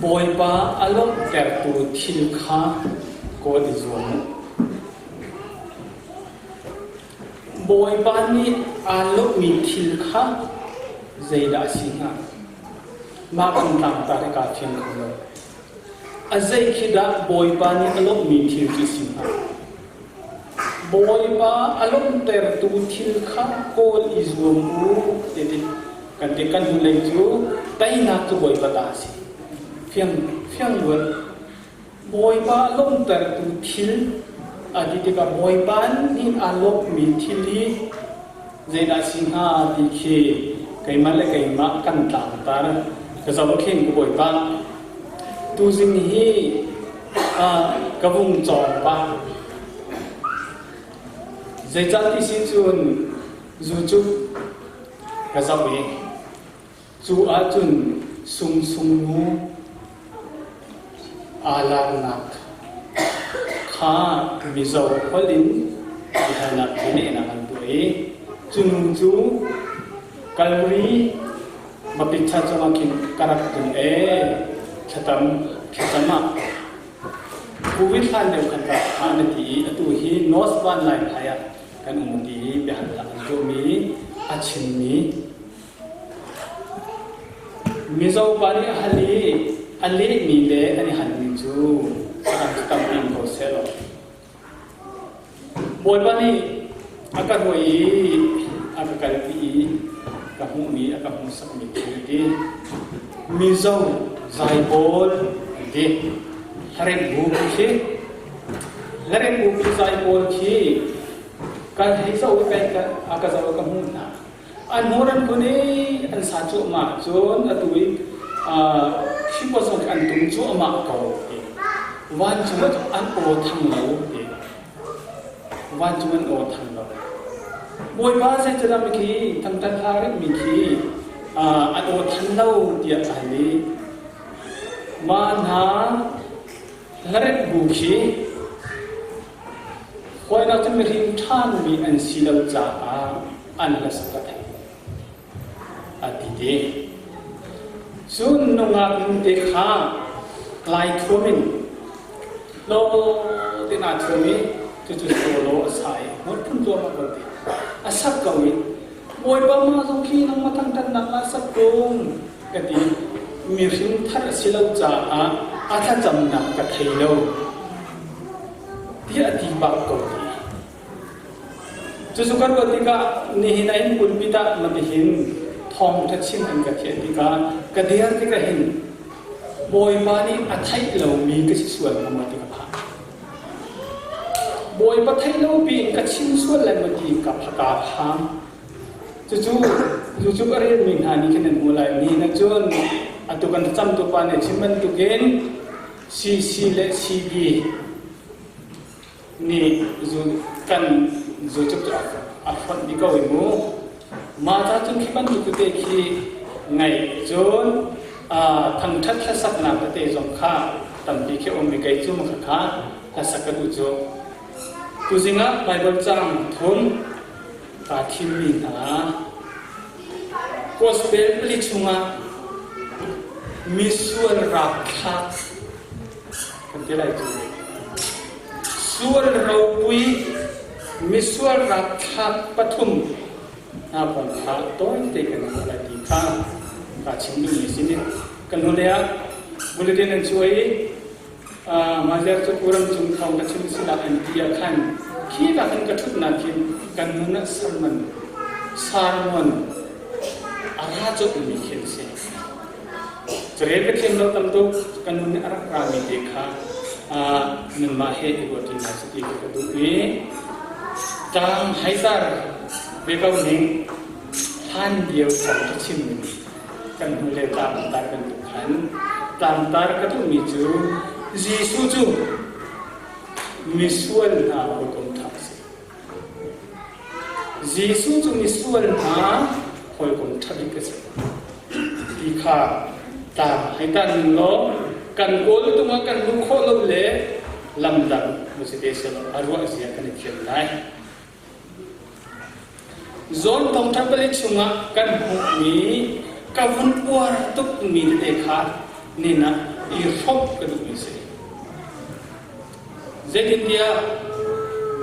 Bawipa a lawmhtertu thil kha kawl i zuam u. Bawipa nih aa lawmhmi thil kha zeidah a si hnga? Mah kan tlangtar hi kaa fiang kho lo. A zei khi dah Bawipa nih a lawmhmi thil cu a si hnga? Bawipa a lawmhtertu thil kha kawl i zuam u ti ti kan ti kan hnulei cu teinak cu Bawipa ta a si. Fiang fiang luat. Bawipa a lawmhtertu thil a ti tikah Bawipa nih aa lawmhmi thil hi zeidah a si hnga ti khi keimah le keimah kan tlangtar. Ka zoh khin ka Bawipa tuzing hi ka vung cawng pah. Zeicah ti si cun zu cu ka zoh i cu ahcun sungsung nu aa larnak kha Mizo holh in biahalnak bianehnak an tuah i cu nu cu Kalvari Baptist cungah khin ka rak tlung ee thlacam thlacam ah Covid hlan deuh khan ka phan a ti i atu hi North Van Lai phai ah kan um ti i biahalnak an tuahmi a chimmi Mizo pa nih a hal i a lehmi le an i halmi cu a tam in ko sehlaw Bawipa nih a ka hruai i a ka kalpi i ka hmuhmi a ka hmuhsakmi thil a ti. Mizo zaipawl an ti. Hlaremh bu khi hlaremh bu khi zaipawl khi kan hei zoh i a ka zoh i ka hmuh hna. An hmur an kun i an sa cuahmah cun atu i khipua zong khi an tum cuahmah ko ti. Vancung ah an aw thang lo ti. Vancung an aw thang lo. Bawipa zeicadah mi khi thangṭhat hla mi khi an aw than lo tiah a hal i mah hna hlaremh bu khi Hawinak cu mihring ṭhanmi an si lo caah an hlasak ka theih a ti te. Cun nungak nute kha lai thuam in lo te naa thuam i cucu solo a sa i hmur phun tuah ko ti a sak ko i Bawipa mah zong khi nangmah thangṭhatnak ah sak tung ka ti. Mihring thar a si lo caah a thlacamnak ka thei lo. Tiah a ti bak ko ti. Cucu kan ruah tikah nihin ah hin pulpit ah matihin thawngṭha chim an ka thiah tikah ka der tikah hin Bawipa nih a theih lomi ka si sual hnga maw ti ka phang. Bawipa theih lo piin ka chim sual lai maw ti ka kaa phang. Cucu cucu a relmi hna nih khin an hmuh lai. Nihin ah cun atu kan thlacamtu pa nih a chim bantukin CC le CB nih zu kan zu cu a fonh dih ko i mu. Mah ca cun khi bantuk tete khi ngaih cun thangṭhat hlasaknak tete zong kha tampi khi a um i kei cu makha kha hlasak ka duh cu. Tuzing ah Baibal caang thum kaa thimmi hna Gospel pali chungah misual rapthlak kan ti lai cu. Sual ropui misual rapthlak pathum hna kong kha tawite kan ruah lai ti kha kaa chim duhmi si ni. Kan hnulei ah bulletin an chuah i Mazer cu Puram cung thawng ka chim sinak an ti ah khan khi ka khan ka ṭhutnak khin kan nun ah sermon sermon a ra colhmi khi an si. Carel ka thiam lo tam tuk ka nun nih a rak rami te kha nanmah he i ruat hna si ti ka duh i tlang haizar ve ko ning hlan lio thawng ka chim kan hnu le tlangtar bantuk khan tlangtar ka duhmi cu Jesuh cu misual hna hawikom ṭha a si. Jesuh cu misual hna hawikom ṭha bik a si ti kha tlang hei tan ning law kan kawltung ah kan hmuh khawh lo le lamdang si te selaw a ruah zia kan i thiam lai. Zawn thawngṭha pali chungah kan hmuhmi ka vun uar tukmi tete kha nin ah. i hrawmh ka duhmi a si. Zeitintiah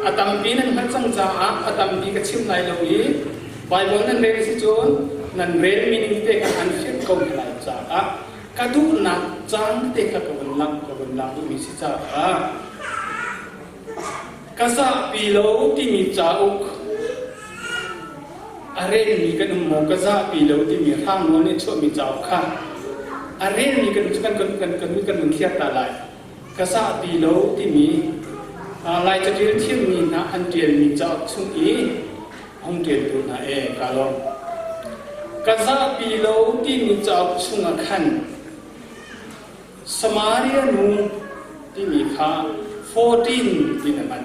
a tampi nan hngalh cang caah a tampi ka chim lai lo i Baibal nan rel si cun nan relmi ning te kha an fianh ko hna lai caah ka duhnak caan te kha ka vun langh ka vun lak duhmi si caah ka zahpi lo timi cauk a relmi kan um maw? Ka zahpi lo timi hrangnawl nih chuahmi cauk kha a relmi kan kan kan kan kan kan vun thliar ta lai. Ka zahpi lo timi Lai caṭial thiammi hna an ṭialmi cauk chung i hung ṭialtu hna e ka lawm. Ka zahpi lo timi cauk chungah khan Samaria nu timi kha 14 tin a hman.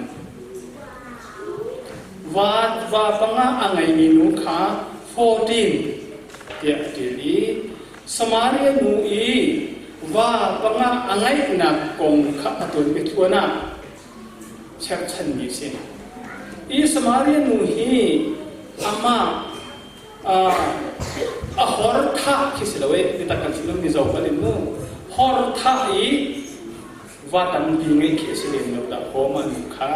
Va, va panga a ngeimi nu kha 14 tiah a ṭial i Samaria nu i va panga a ngeihnak kong kha a tuan biathuan ah cherhchanmi a si. I Samaria nu hi amah a hor thah khi si lo e biatak kan chim mizo kan in mu hor thah i va tampi ngeih khi a si lem lo dah haw ma nu kha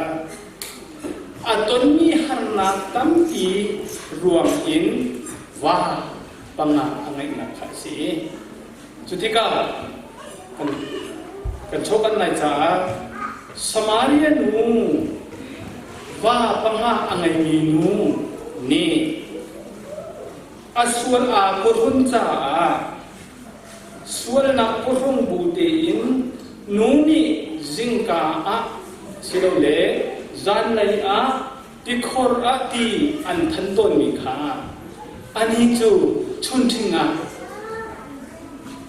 a tonmi harnak tampi ruang in va panga a ngeihnak kha a si i cu tikah kan kan chawkan lai caah Samaria nu va panga a ngeimi nu nih a sual aa purhun caah sualnak purhung bu tein nu nih zingka ah silole zanlei ah tikhor ah ti an than tawnmi kha anih cu chunṭhing ah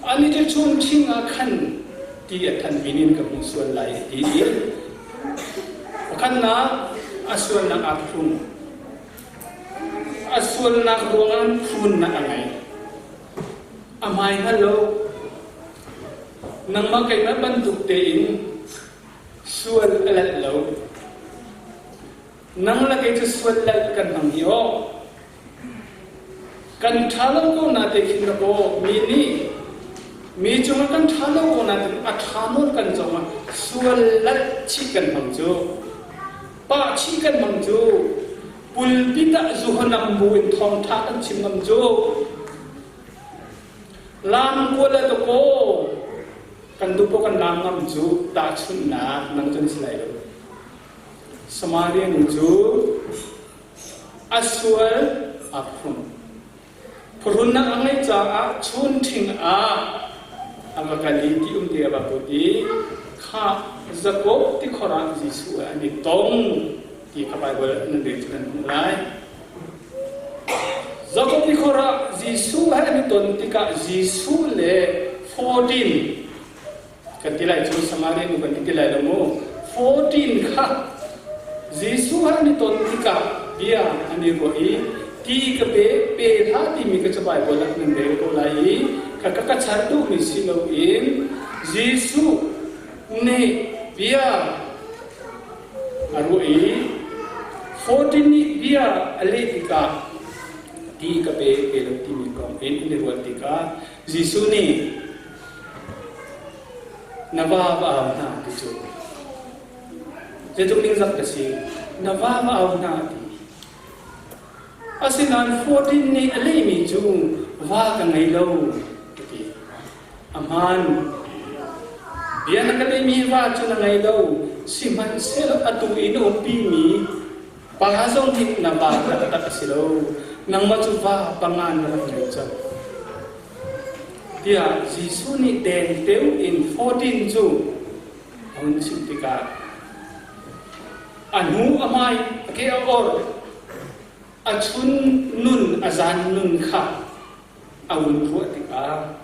anih cu chunṭhing ah khan ti a than min in ka hmuh sual lai a ti i pakhatnak a sualnak aa phrung. A sualnak ruangah phrunnak a ngei. A hmai hngal lo. Nangmah keimah bantuk tein sual a lalh lo. Nang le kei cu sual lalh kan hmang hi aw. Kan ṭha lo ko na te khin na kaw mi nih mi cungah kan ṭha lo ko na tin a ṭha nawn kan cungah sual lalh chih kan hmang cu. Pah chih kan hmang cu. Pulpit ah zuhanam bu in thawngṭha kan chim ngam cu. Lam kual le takaw kan duh paoh kan lam ngam cu tahchunhnak nang cu na si lai lo. Samaria nu cu a sual a phun. Phurhunnak a ngeih caah chunṭhing ah a va kal i ti um te a va put i kha Jakob tikhor ah Jesuh he an i tong ti kha Baibal nan rel cu nan hmuh lai. Jakob tikhor ah Jesuh he an i ton tikah Jesuh le 14 kan ti lai cu Samaria nu kan ti ti lai lo mu 14 kha Jesuh he an i ton tikah bia an i ruah i ti ka pe pe hlah timi ka cu Baibal ah nan rel ko lai i ka ka ka char duhmi si loin Jesuh nih bia a ruah i 14 nih bia a leh tikah ti ka pe pe lo timi kong in an i ruat tikah Jesuh nih Na va va au hna ti cu zeitluk ningzak ka si. Na va va au hna ti. Asinain 14 nih a lehmi cu va ka ngei lo ka ti. A hmaan. Bia na ka lehmi va cu na ngei lo. Sihmanhsehlaw atu i na umpimi pa zong nih na va taktak a si lo. Nangmah cu va panga na rak ngei cang. Tiah Jesuh nih dengteo in 14 cu a hun chimh tikah a hnu a hmai a ke a or a chun nun a zan nun kha a vun ruah tikah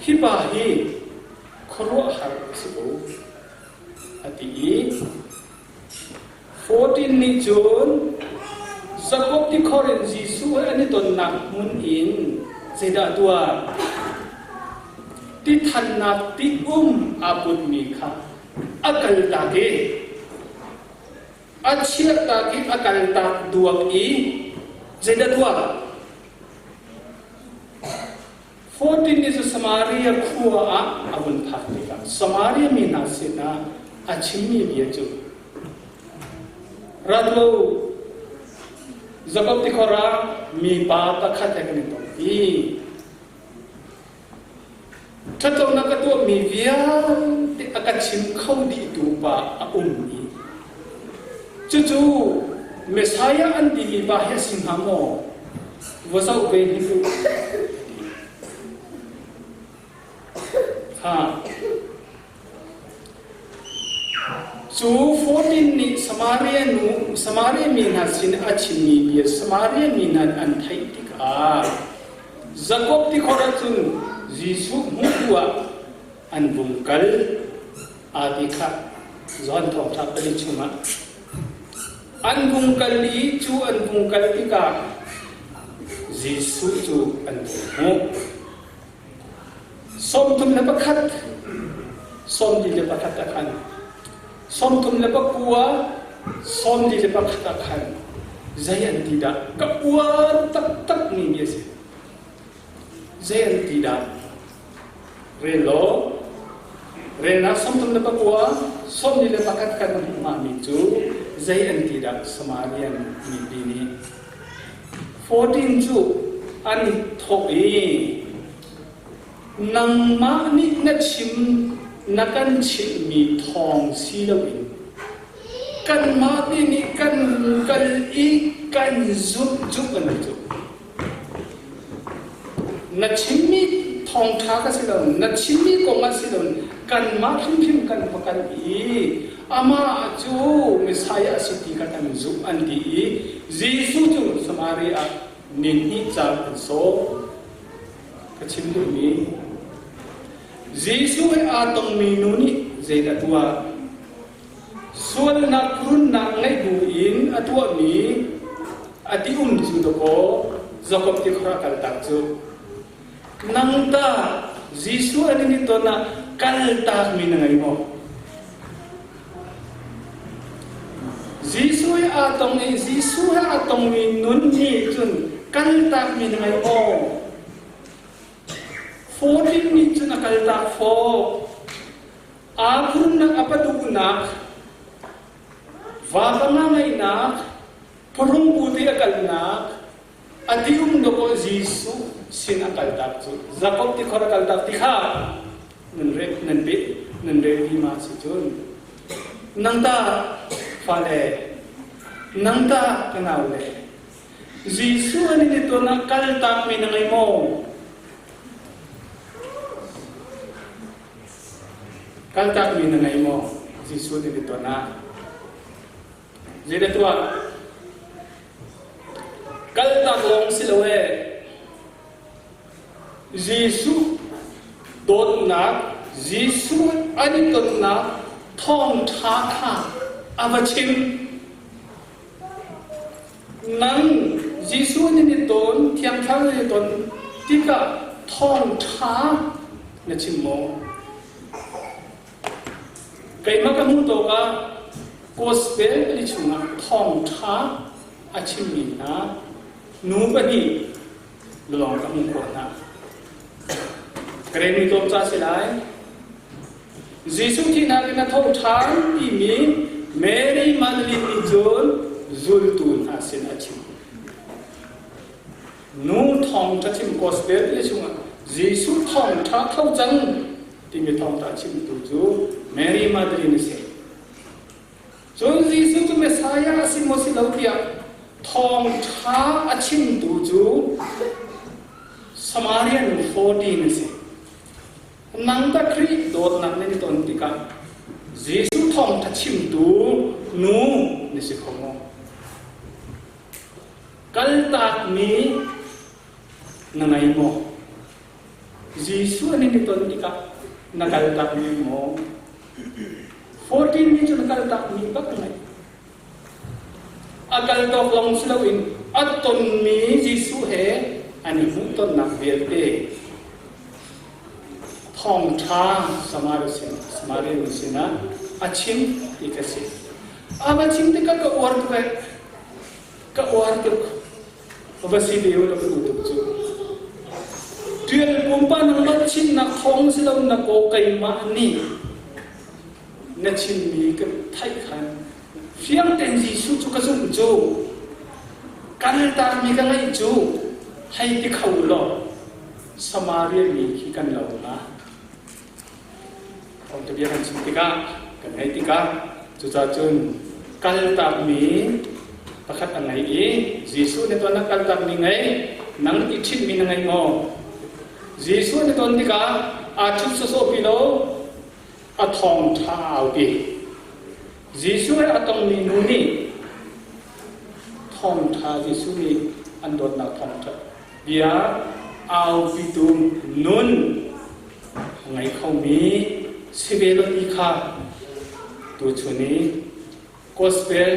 hi pa hi khuaruahhar a si ko a ti i 14 nih cun Jakob tikhor in Jesuh he an i tonnak hmun in zeidah a tuah? Ti thannak ti um aa putmi kha a kaltak i a chiahtak i a kaltak duak i zeidah tuah? 14 ni cu Samaria khua ah a vun phak tikah Samaria mi hna sinah a chimmi bia cu Rat lo Jakob tikhor ah mipa pakhat he kan i tong ti. Ṭhatlonak ka tuahmi vialte a ka chim kho dihtu pa a um i cucu Messiah an timi pa hi a si hnga maw? Va zoh ve hnik u. Ha. Cu 14 nih Samaria nu, Samaria mi hna sin a chimmi bia Samaria mi hna an theih tikah Jakob tikhor ah cun Jesuh hmuh ah an vung kal aa ti kha Johan Thawngṭha pali chungah an vung kal i cu an vung kal tikah Jesuh cu an vung hmuh. 31, 41 ah khan 39, 41 ah khan zei an ti dah? Ka uar taktak mi mi a si. Zei an ti dah? Rel law, relnak 39, 41 kan hmuh mi cu zei an ti dah Samarian mipi nih 14 cu an thawk i nangmah nih na chim na kan chimhmi thawng si loin kanmah te nih kan kal i kan zumh cu kan ti cu na chimmi thawngṭha ka si lo na chimmi kong ah si lo kanmah hrimhrim kan va kal i amah cu Messiah a si ti kha kan zumh an ti i Jesuh cu Samaria ah nihnih caan an sawm. Ka chim duhmi Jesuh he aa tongmi nu nih zeidah a tuah? Sualnak runnak ngeih bu in a tuahmi a ti um cu dakaw Jakob tikhor a kaltak cu. Nang tah Jesuh an in i ton ah kaltakmi na ngei maw? Jesuh he aa tong i Jesuh he aa tongmi nun nih cun kaltakmi na ngei maw? Fawhring nih cun a kaltak fawh. Aa phurnak a paduhnak, va panga ngeihnak, phuhrung bu te a kalnak, a ti um dawkaw Jesuh sin a kaltak cu Jakob tikhor a kaltak ti kha nan re nan pe nan re ti ma si cun nang ta fale nang ta ka nau le Jesuh an in tuan ah kaltak mi na ngei maw Kaltak mi na ngei maw? Jesuh nih ton ah. Zeidah tuah? Kaltak lawng si lo ee. Jesuh dawtnak, Jesuh an i tonnak thawngṭha kha a va chim. Nang Jesuh nih ni tawn, Thiang Thlarau nih ni tawn tikah thawngṭha na chim maw? Keimah ka hmuh tawk ah gospel li chungah thawngṭha a chimmi hna nu pahnih lawng ka hmuh khawh hna. Ka rel tlawm ca si lai. Jesuh thihnak in a tho ṭhan timi Mary Magdalene nih cun zultu hna sin a chim. Nu thawngṭha chim gospel ti chungah Jesuh thawngṭha tho cang timi thawngṭha chimtu cu Mary Magdalene a si. Cun Jesuh cu Messiah a si maw si lo tiah thawngṭha a chimtu cu Samaria nu 14 a si. Nang ta Khrih dawtnak nan i ton tikah Jesuh thawngṭha chimtu nu na si kho maw? Kaltakmi na ngei maw? Jesuh an i ton tikah na kaltakmi maw? 14 mi cu na kaltakmi bak na ngei. A kal tawk lawng si loin a tonmi Jesuh he an i hmuhtonnak vialte thawngṭha Samaria nu sinah a chim ti ka si. A va chim tikah ka uar tuk eh. Ka uar tuk. Va si lio la ka duh tuk cu. Tial pumpa nangmah chimnak thawng si lo na kaw keimah nih na chimmi ka theih khan fiang tein Jesuh cu ka zumh cu kaltakmi ka ngeih cu hei ti kho law Samaria mi khi kan lo hnga. Thawngṭha bia kan chim tikah kan ngaih tikah cucaah cun kaltakmi pakhat a ngei i Jesuh na ton ah kaltakmi ngei nang i ṭhitmi na ngei maw? Jesuh na ton tikah aa ṭhit sawsawh pi lo a thawngṭha a aupi. Jesuh he a tongmi nu nih thawngṭha Jesuh nih an dawtnak thawngṭha bia aupitu nun a ngei khomi si ve lo ti kha tuchun i gospel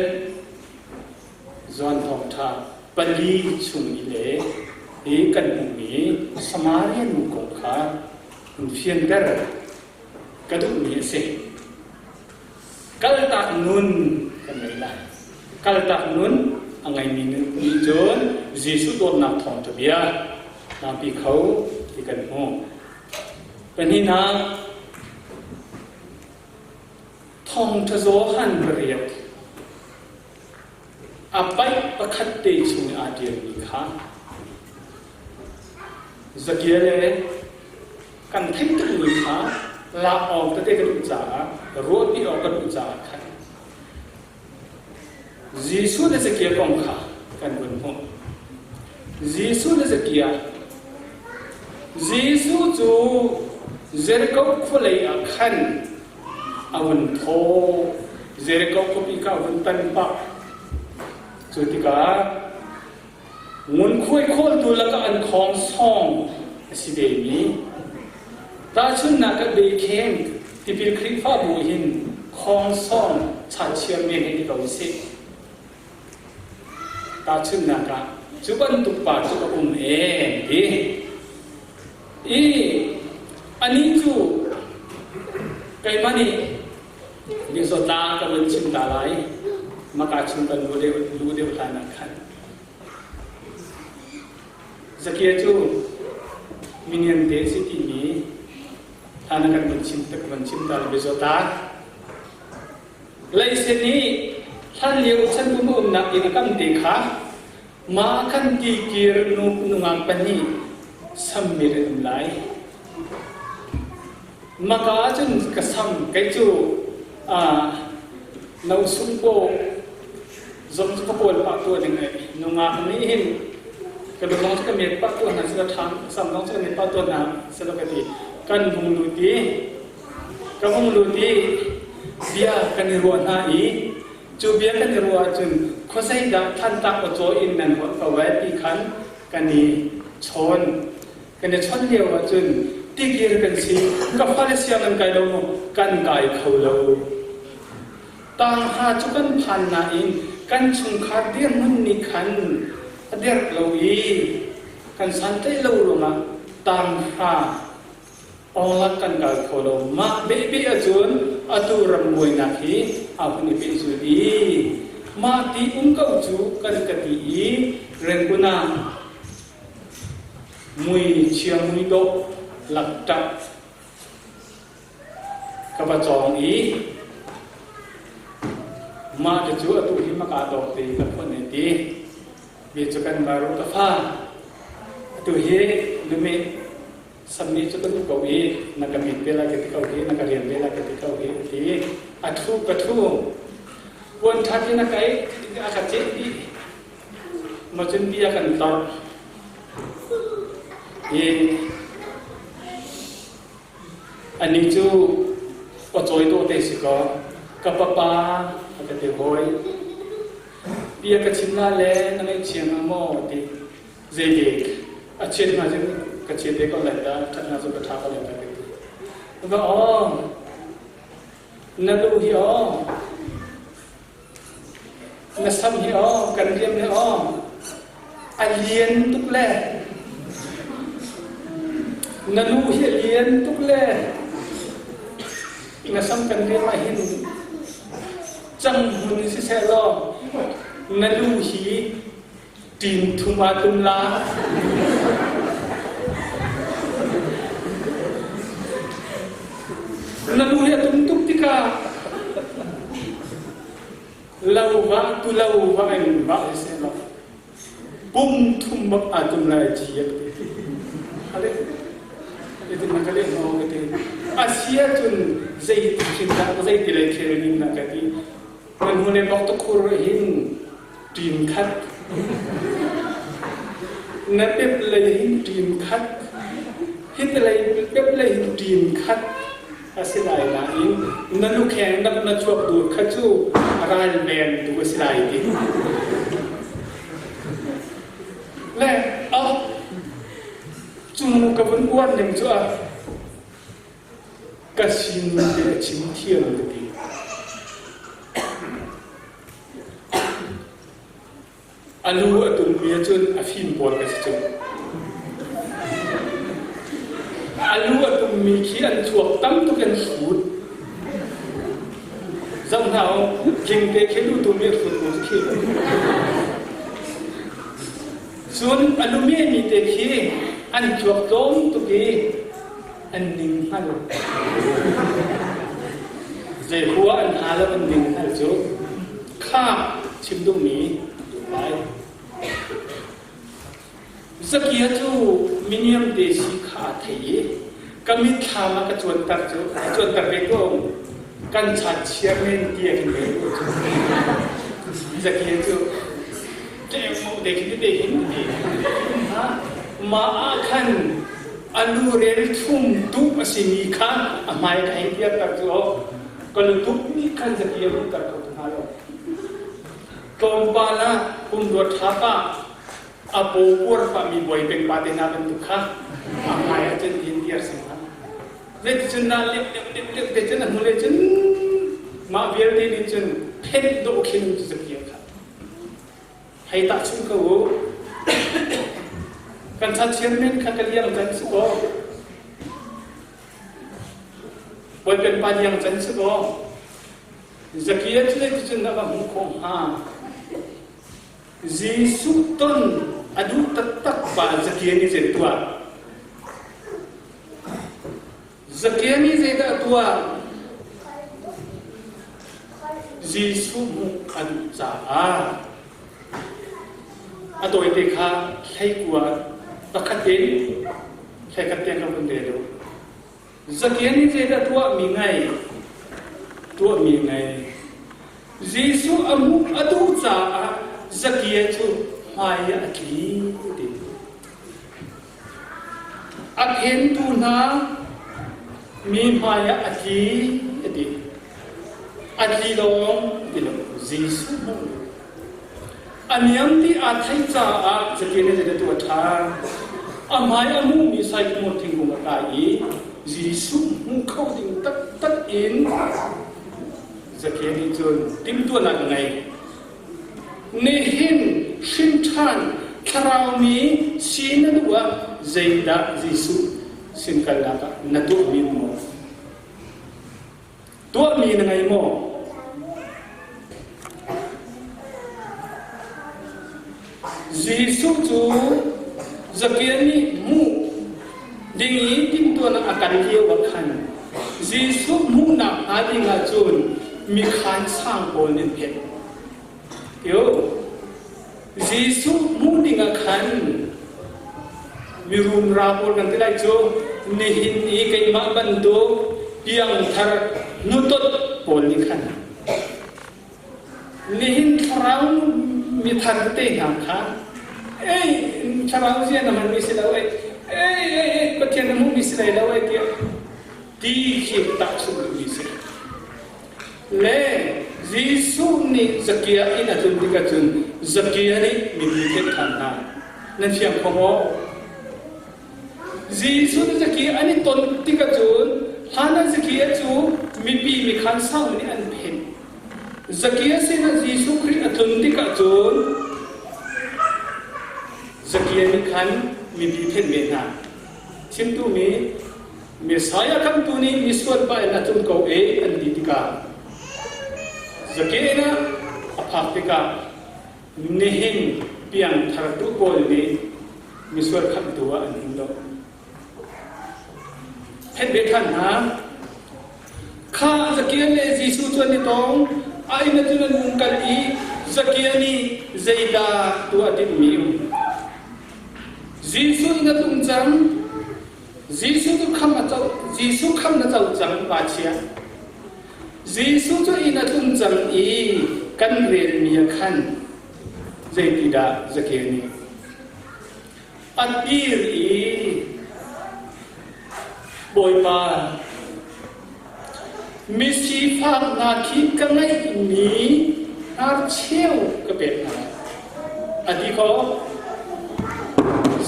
John thawngṭha pali chung i le hi kan hmuhmi Samaria nu kong kha hun fianter ka duhmi a si. Kaltak nun kan ngei lai. Kaltak nun a ngeimi nih cun Jesuh dawtnak thawngṭha bia tlangpi kho ti kan hmuh. Pahnihnak, thawngṭha Johan pariat a paih pakhat te chung i aa ṭialmi kha Zakia le kan theih tukmi kha lak awk tete ka duh caah ruahpi awk ka duh caah khan Jesuh le Zakia kong kha kan vun hmuh. Jesuh le Zakia Jesuh cu Jericho khualei ah khan a vun thaw. Jericho khuapi kha a vun tan pah. Cu tikah ngunkhuai khawltu lakah an khawng sawng a si ve mi tahchunhnak ah Beikheng tipil Khrihfabu hin khawng sawng chachiar men hei ti ko usih. Tahchunhnak ah cu bantuk pa cu a um ee ti. I anih cu keimah nih Minnesota ka vun chim ta lai. Maka chung kan lu deuh lu deuh hlan ah khan. Zakia cu minian te si timi hlan kan vun chim ka vun chim ta Minnesota. Leisen i hlan lio chan kum umnak in a kam te kha ma kan ti kir nu nungak pahnih sammir an um lai. Maka ahcun ka sam kei cu no sung paw zong cu ka pawl pah tuah ding ai nungak nih hin ka lu zong cu ka met pah tuah hna sila ṭhang sam zong cu ka met pah tuah hna sila ka ti kan hung lut i ka hung lut i bia kan i ruah hna i cu bia kan i ruah ahcun khuazei dah Thantlang awcaw in nan holh ko ai ti khan kan i chawn Kan i chawnh lio ahcun tikir kan si, ka fale sianginn kai lo maw? Kan kai kho lo. Tangha cu kan phan nain kan chungkhar dirhmun nih khan a derh lo i kan santlaih lo ruangah tanghra awlak kan kal kho lo. Mah behbeh ahcun atu ram buainak hi aa hun i pehzul i mah ti um ko cu kan ka ti i Rangoon ah Mui chia mui dawh lakṭak ka va cawng i mah te cu atu hi maka dawh te ka phun ai ti mi cu kan varu ka fa atu hi lumeh sammi cu ka duh ko i na ka mit ve lai ka ti ko hi na ka rian ve lai ka ti ko hi a ti a thu ka thu puan ṭhat hi na kai a ka ceh dih Macun bia kan tlorh i anih cu pacawi dawh te si kaw ka papa a ka ti hawi. Bia ka chim la le na ngaihchia hnga maw ti zeidek a chiat hnga cun ka chiat ve ko lai ta ṭhat hnga cun ka ṭha ko lai ta ka ti. Va aw na lu hi aw Na sam hi aw kan riam hi aw a lian tuk le na lu hi a lian tuk le na sam kan riam ah hin cang hmun siseh law na lu hi ṭin thum ah tum la. Na lu hi a tum tuk tikah lo va tu lo va in va hi se lo pum thum bak aa tum lai ci a ti. Ale itin na ka leh no ka ti. Asia cun zei ti khin dah zei ti lei thil ning na ka ti. Kan hnu le bok ta khur hin ṭin khat. Na pep lei hin ṭin khat. Hit lei pep lei hin ṭin khat. A si lai nain na lukheng nak na chuak dur kha cu ral ven tu a si lai ti. Le oh cu ka vun uar ning cu a ka sin te a chim thiam ka ti. A lu a tummi ahcun a fim pawl ka si cu. A lu a tummi khi an chuak tam tuk in hrut. Zoh hna u, tling te khi lu tum i a hrut mu khi. Cun a lu mi te khi an chuak tlawm tuk i an ning hngal. Zei hua an ha lo an ning hngal cu. Kha chim duhmi duh lai. Zakia cu miniam te si kha a thei i ka mitthlam ah ka cuanter cu a cuanter ve ko kan chan chiar men ti a kan ve ko cu Zakia cu te khin te hin ti mah ah khan a lu rel thum tu a simi kha a hmai ka hei tiar cu Ka lutuk nih khan zapi a hmuhter kho ti hna lo. Tlawmpal ah pumrua ṭha pah, a paw uar pahmi bawi peng pa te hna bantuk kha a hmai ah cun in tiar si hnga. Zeiticun na lep lep lep lep te cun a hnulei cun mah vialte nih cun phenh dawh khin cu zapi a khat. Hei tahchun ko u. Kan cha chairman kha ka liang can si kaw Bawipen pa liang can si kaw Zakia cu zeiticun dah ka hmuh khawh hnga? Jesuh ton a duh taktak pa Zakia nih zei tuah? Zakia nih zeidah a tuah? Jesuh hmuh a duh caah a tawite kha hleikua pakhat in Thlaikhat tiang ka vun rel u. Zakia nih zeidah tuahmi ngei? Tuahmi ngei. Jesuh a hmuh a duh caah Zakia cu hmai ah a tli ti. A phentu hna mi hmai ah a tli a ti. A tli lawng ti lo. Jesuh hmuh A niam ti aa theih caah zakin in zeidah tuah ṭhan? A hmai a hmuhmi saikumur thingkung a kai i Jesuh hmu kho ding taktak in Zakia nih cun timhtuahnak a ngei. Nihin hrin ṭhan thlaraumi si na duh ah zeidah Jesuh sin kalnak ah na tuahmi maw? Tuahmi na ngei maw? Jesuh cu Zakia nih hmuh ding i timhtuahnak a kal lio ah khan Jesuh hmuhnak hnga ding ah cun mikhaan sang pawl nih an phenh. Yo, Jesuh hmuh ding ah khan mirum ra pawl kan ti lai cu nihin i keimah bantuk piangthar hnutot pawl nih khan nihin thlarau mithar te hna kha ei thlarau zia na hmanmi si lo ei ei ei Pathian na hmuhmi si lai lo ei tiah ti khi tahchunh duhmi si Le Jesuh nih Zakia inn a tlun tikah cun Zakia nih mipi theih ṭhan hna. Nan fiang kho maw? Jesuh nih Zakia an i ton tikah cun hlan ah Zakia cu mipi mikhan sang nih an phenh. Zakia sinah Jesuh Khrih a tlun tikah cun Zakia nih khan mipi phenh ve hna. Chimtu mi Messiah khamtu nih misual pa in a tlung ko e an ti tikah Zakein ah a phak tikah nihin piangthar tu pawl nih misual khamhtu ah an him lo. Phet ve ṭhan hna. Kha Zakia le Jesuh cu an i tong. A inn ah cun an hung kal i Zakia nih zeidah tuah a timhmi um. Jesuh inn a tlung cang. Jesuh cu kham a co Jesuh kham na co cang pa chia. Jesuh cu inn a tlung cang i kan relmi ah khan zeitidah Zakia nih a dir i Bawipa misifak hna khi ka ngeihmi hnarcheu ka pek hna a ti ko.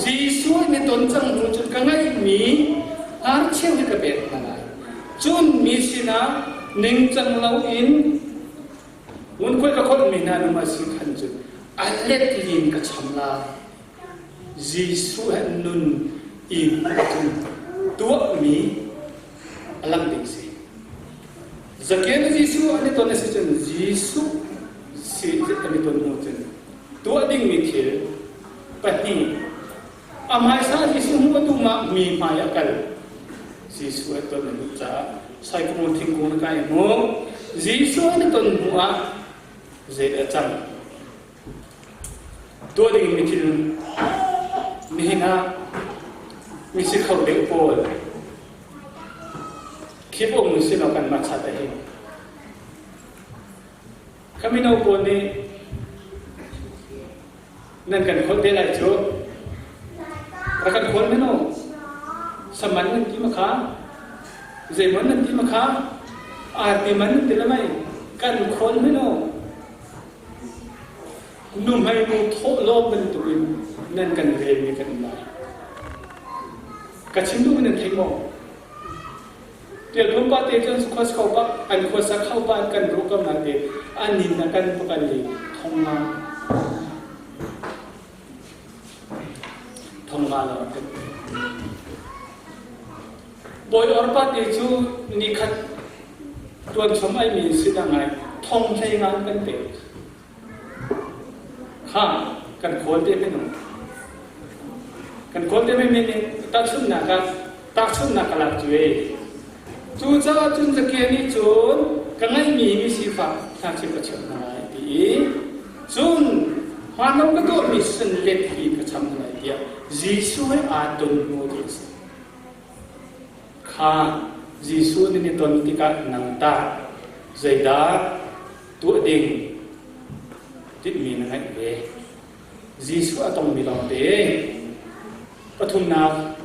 Jesuh nih ton cang hnu cun ka ngeihmi hnarcheu hi ka pek hna lai. Cun mi sinah ningcang loin ngunkhuai ka kholhmi hna nung a si khan cun a let lin ka cham lai. Jesuh he nun i hmuh ahcun tuahmi a lang ding si. Zakian le Jesuh an i ton a si cun Jesuh si an i ton hnu cun tuah dingmi thil pahnih a hmaisa Jesuh hmuh a duh ma mi hmai a kal Jesuh a ton a duh caah saikumur thingkung na kai hmu Jesuh an i ton hnu ah zei a cang Tuah ding mi thil nihin ah mi si kho deuh pawl khip um si law kanmah chat a hin. Kha mino pawl nih nan kan kholh te lai cu rak kan khawl mino saman nan ti ma kha zeimaw nan ti ma kha arti man nan ti le mei kan khawl mino Nuhmei nu thawhlawm bantukin nan kan relmi kan um lai. Ka chim duhmi nan thei maw? Tialphun pa te cun khuas kho bak an khuasa kho pa an kan ruh ko nain te an nin a kan pakan li thong nga thong nga lo an kan Bawi Orpa te cu nikhat tuan chom ai mi si da ngai thong hlei nga an kan pek. Kha kan khawl te minung. Kan khawl te men nih tahchunhnak ah tahchunhnak ka lak cu e. Cucaah cun Zakia nih cun ka ngeihmi mi sifak hna cu ka cheuh hna lai ti i cun hmaan lo ka tuahmi sin let hi ka cham hna lai tiah Jesuh he aa ton hnu ti a si. Kha Jesuh nan i ton tikah nang tah zeidah tuah ding tinhmi na ngeih ve? Jesuh a tongmi lawngte. Pathumnak,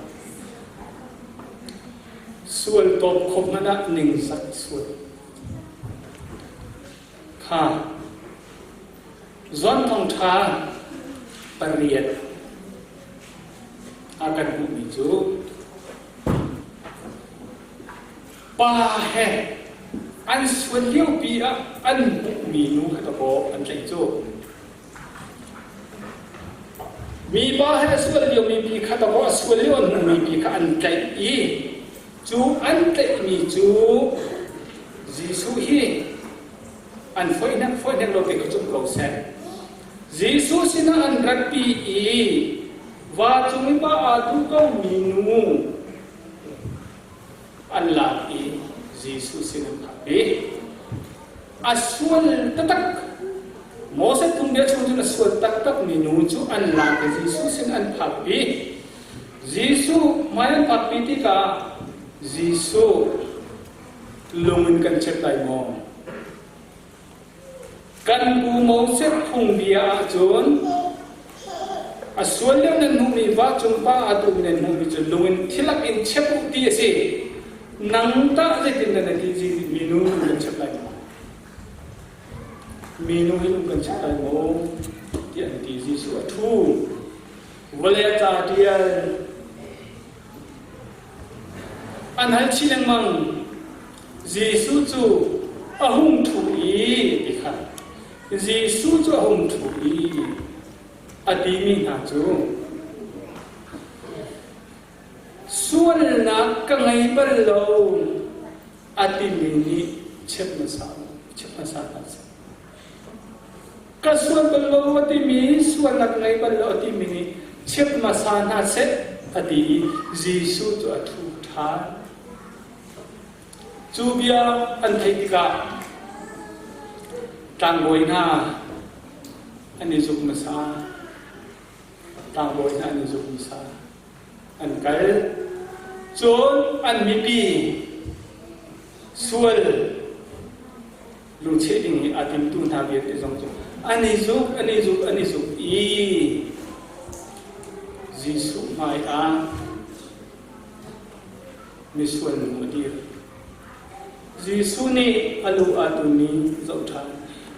sual tawp khawh hmanh ah ningzak sual. Kha John Thawngṭha pariat a kan hmuhmi cu pa he an sual liopi ah an hmuhmi nu kha dawkaw an tlaih cu. Mipa he a sual liomi pi kha dawkaw a sual lio an hmuhmi pi kha an tlaih i cu an tlaihmi cu Jesuh hi an foihnak foihnak lo te kha cum ko seh. Jesuh sinah an ratpi i va cung i pa aa duh komi nu an lak i Jesuh sin an phakpi. A sual taktak Moses phungbia chung cun a sual taktakmi nu cu an lak i Jesuh sin an phakpi. Jesuh hmai an phakpi tikah Jesuh lung in kan chep lai maw? Kan pu Moses phungbia ahcun a sual lio nan hmuhmi va cung pa a tu nan hmuhmi cu lung in thilak in chep u ti a si. Nang tah zeitin dah na ti minu kan chep lai maw? Minu hi kan chep lai maw? Ti an ti Jesuh a thu. Vawlei a ca tial An hal chih lengmang. Jesuh cu a hung ṭhu i ti kha Jesuh cu a hung ṭhu i a timi hna cu sualnak ka ngei bal lo a timi nih chep hmasa chep hmasa hna seh. Ka sual bal lo a timi sualnak ngei bal lo a timi nih chep hmasa hna seh a ti i Jesuh cu a ṭhu ṭhan. Cu bia an theih tikah tlangbawi hna an i zuk hmasa. Tlangbawi hna an i zuk hmasa. An kal. Cun an mipi sual lungcheh ding i aa timtu hna vialte zong cu an i zuk, an i zuk, an i zuk i Jesuh hmaiah misual nu a dir. Jesuh nih a lu aa tun i zoh ṭhan.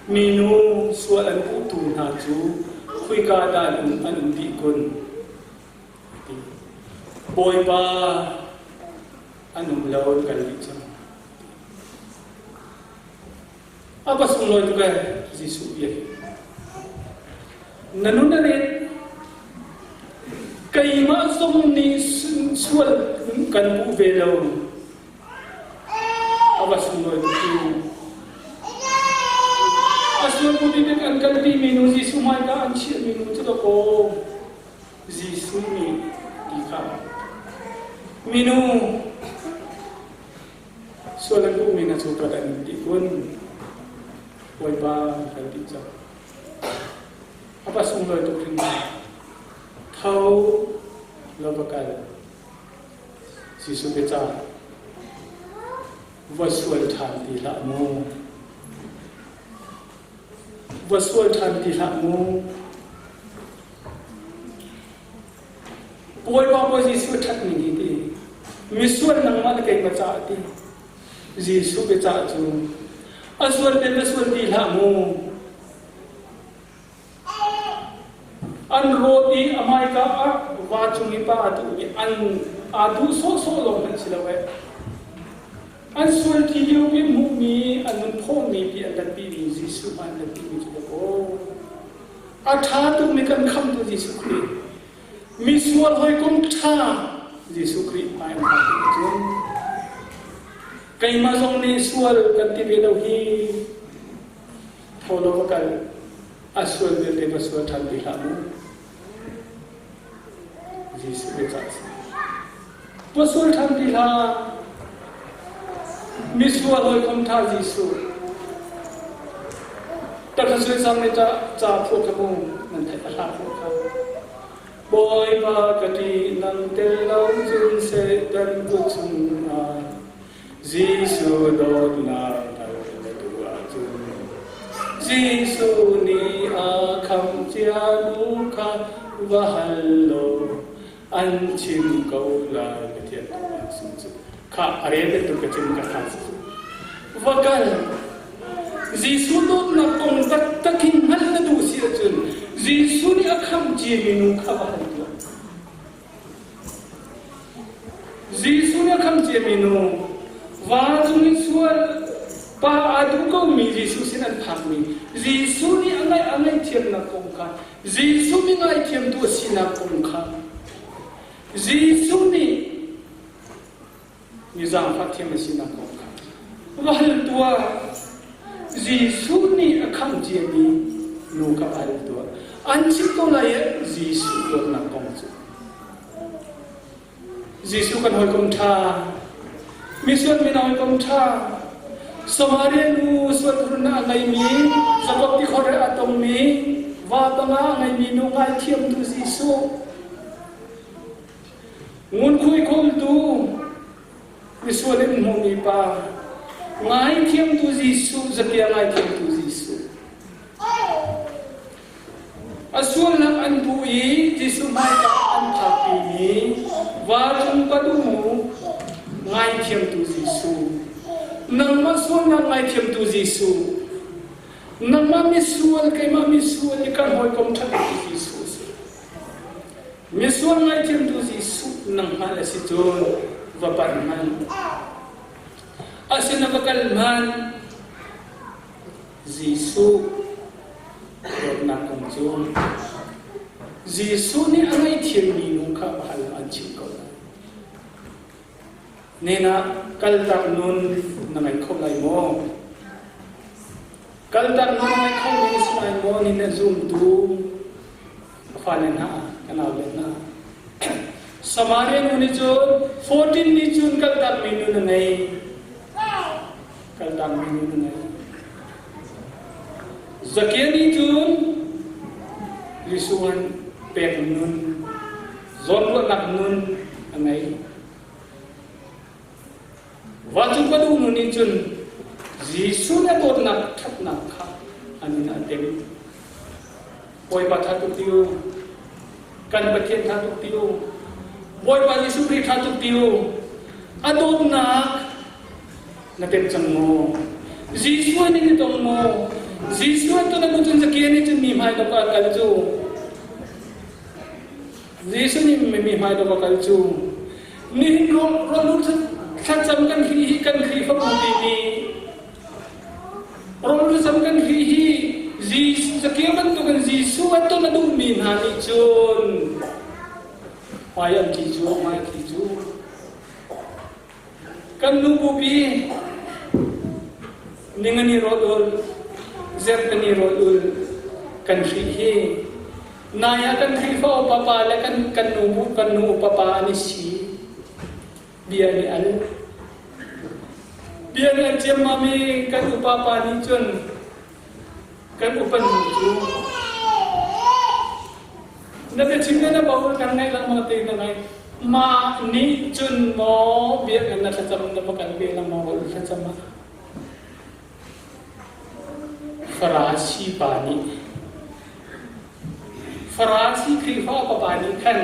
Minu sual an puhtu hna cu khuika dah an um, an um dih kun? A ti. Bawipa, an um lo, an kal dih cang. A va sunglawi tuk ee Jesuh bia hi. Na nun a ret. Keimah zong nih sual kan puh ve lo. A va sunglawi tuk cu. A sual bu bik an kalpi mi nu Jesuh hmaika an chiah mi nu cu dakaw Jesuh nih ti kha minu Sual an duhmi na cu ka kan ti kun. Bawipa kan ti cang. A va sunglawi tuk hringhran. Tho law va kal. Jesuh biacah va sual ṭhan ti hlah mu. Va sual ṭhan ti hlah mu. Bawipa Bawi Jesuh ṭhat ning hi ti. Misual nangmah le keimah caah ti. Jesuh biacah cu a sual te na sual ti hlah mu. An rawt i a hmaika ah va cung i pa a duh i an aa duh sawhsawh lawng hmanh si lo eh. An sual ti lio pi hmuhmi, an nun phawhmi pi an ratpimi Jesuh hmai an ratpimi cu aw. A ṭha tukmi kan khamhtu Jesuh Khrih. Misual hawikom ṭha Jesuh Khrih hmai an phak tik cun keimah zong nih sual kan ti ve lo hi tho law va kal a sual vialte va sual ṭhan ti hlah mu. Jesuh biacah a si. Va sual ṭhan ti hlah. Misual hawikom ṭha Jesuh. Takha sui sang nih ca phuah kha mu nan theih a hla phuah kha. Bawipa ka ṭih nang tel lo cun Satan kut chungah Jesuh dawtnak hngalh na duh ahcun Jesuh nih a khamh cia nu kha va hal law an chim ko lai Pathian thawngah sung cu kha a rel bantuk ka chim ka kha va kal Jesuh dawtnak kong taktak in hngalh na duh si ahcun Jesuh nih a khamh ciami nu kha va hal tuah Jesuh nih a khamh ciami nu va cung in sual pa aa duh komi Jesuh sin an phakmi Jesuh nih a ngaih a ngaihthiamnak kong kha Jesuh mi ngaithiamtu a sinak kong kha Jesuh nih mi zaangfah thiam a sinak kong kha va hal tuah. Jesuh nih a khamh ciami nu kha va hal tuah. An chim ko lai i Jesuh dawtnak kong cu. Jesuh kan hawikom ṭha, misual min hawikom ṭha, Samaria nu sualphurnak a ngeimi, Jakob tikhor he aa tongmi, va panga a ngeimi nu ngaithiamtu Jesuh, ngunkhuai khawltu, misual in hmuhmi pa, ngaithiamtu Jesuh, zakia ngaithiamtu Jesuh. A sualnak an duh i Jesuh hmaika an phakpimi vacung pa duh ngaithiamtu Jesuh. Nangmah sualnak ngaithiamtu Jesuh. Nangmah misual, keimah misual i kan hawikom ṭhattu Jesuh a si. Misual ngaithiamtu Jesuh nangmah le si cun va panh hmanh. A sin va kal hmanh. Jesuh dawtnak kong cu Jesuh nih a ngaihthiammi nu kha va hal an chimh ko lai. Nen ah kaltak nun na ngei kho lai maw? Kaltak nun na ngei kho mi na si lai maw? Ni na zumtu ka fale hna, ka naule hna. Samaria nu nih cun 14 ni cun kaltak mi nu na ngei. Kaltakmi nun a ngei. Zakia nih cun Jesuh an pek nun, zawnruahnak nun a ngei. Vancung ka duh nu nih cun Jesuh na dawtnak ṭhatnak kha an in a tem. Bawipa ṭha tuk ti u. Kan Pathian ṭha tuk ti u. Bawipa Jesuh Khrih ṭha tuk ti u. A dawtnak na tem cang maw? Jesuh nih na tong maw? Jesuh an ton a cun Zakia nih cun mi hmai dok ah kal cu. Jesuh nih mi hmai dok ah kal cu. Nihin rawl thlacam kan hri hi kan Khrihfabu nih rawl thlacam kan hri hi Zakia bantukin Jesuh a ton a duhmi hna nih cun hmai an thi cu hmai thi cu kan nu bupi ningani rawl ul zertani rawl ul kan hri hi Nai ah kan Khrihfa upa pa le kan kan nu kan nu upa pa an i si. Bia nih al. Bia nih al ciammam i kan upa pa nih cun kan upa nu cu na biachim le na bo kan ngaih lengmang te na ngai. Mah nih cun maw biakinn na thlacam na va kal ve lengmang rawl thlacam ah. Farasi pa nih Farasi Khrihfa upa pa nih khan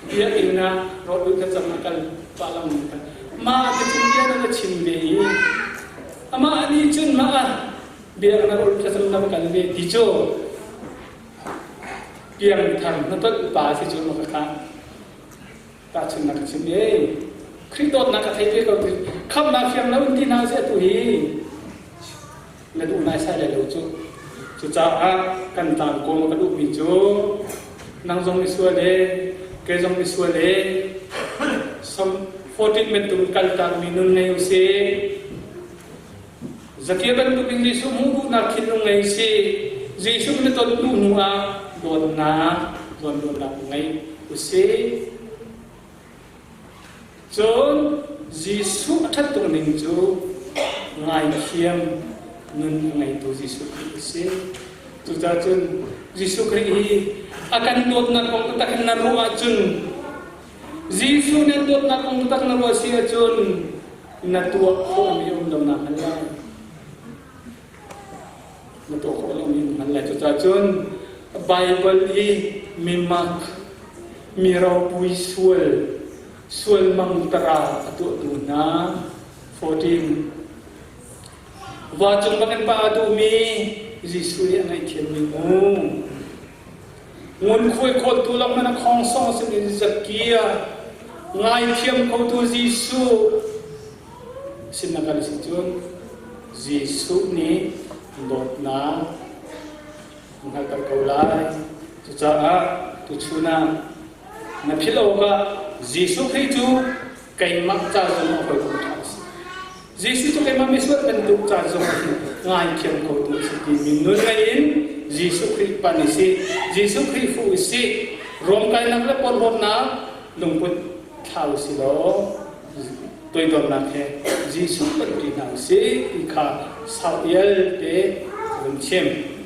biakinn ah rawl thlacam a kal pah lengmang khan mah ka cung bia na va chim ve i amah nih cun mah ah biakinn ah rawl thlacam na va kal ve ti cu piangthar hnatolh pa si cu ma ka thlah. Tahchunhnak ka chim e. Khrih dawtnak ka thei ve ko ti khamnak fiang lo in ti hna seh atu hi na duh nai sai lai lo cu. Cucaah kan tlangkawm ka duhmi cu nang zong misual e, kei zong misual e, som 14 bantuk kaltakmi nun ngei usih. Zakia bantukin Jesuh hmuh duhnak thinlung ngei si. Jesuh na ton hnu hnu ah dawtnak, zawnruahnak ngei usih. Cun Jesuh a ṭhat tuk ning cu ngaithiam nun a ngeitu Jesuh Khrih a si. Cucaah cun Jesuh Khrih hi a kan dawtnak kong taktak in na ruah ahcun Jesuh nih an dawtnak kong taktak na ruah si ahcun na tuah khawhmi um lo na hngal lai. Na tuah khawh lomi na hngal lai. Cucaah cun Baibal i mimak, mi ropui sual, sual mangtara a tuahtu hna 14 Vacung bangin pa a duhmi Jesuh nih a ngaihthiammi mu. Ngunkhuai khawltu lawng hmanh a khawngsawng sinin Zakia ngaithiam khotu Jesuh sin na kal si cun Jesuh nih dawtnak hngalhter ko lai. Cucaah tuchun ah na philh awkah Jesuh Khrih cu keimah ca zong a hawikom ṭha a si. Jesuh cu keimah misual bantuk ca zong ngaithiam khotu a si timi nun ngei in Jesuh Khrih pan i si, Jesuh Khrih fuh i si, ruamkainak le porhlawtnak lungput thlau si law toidornak he Jesuh panh ṭi hna u sih ti kha sau ial te ka vun chim.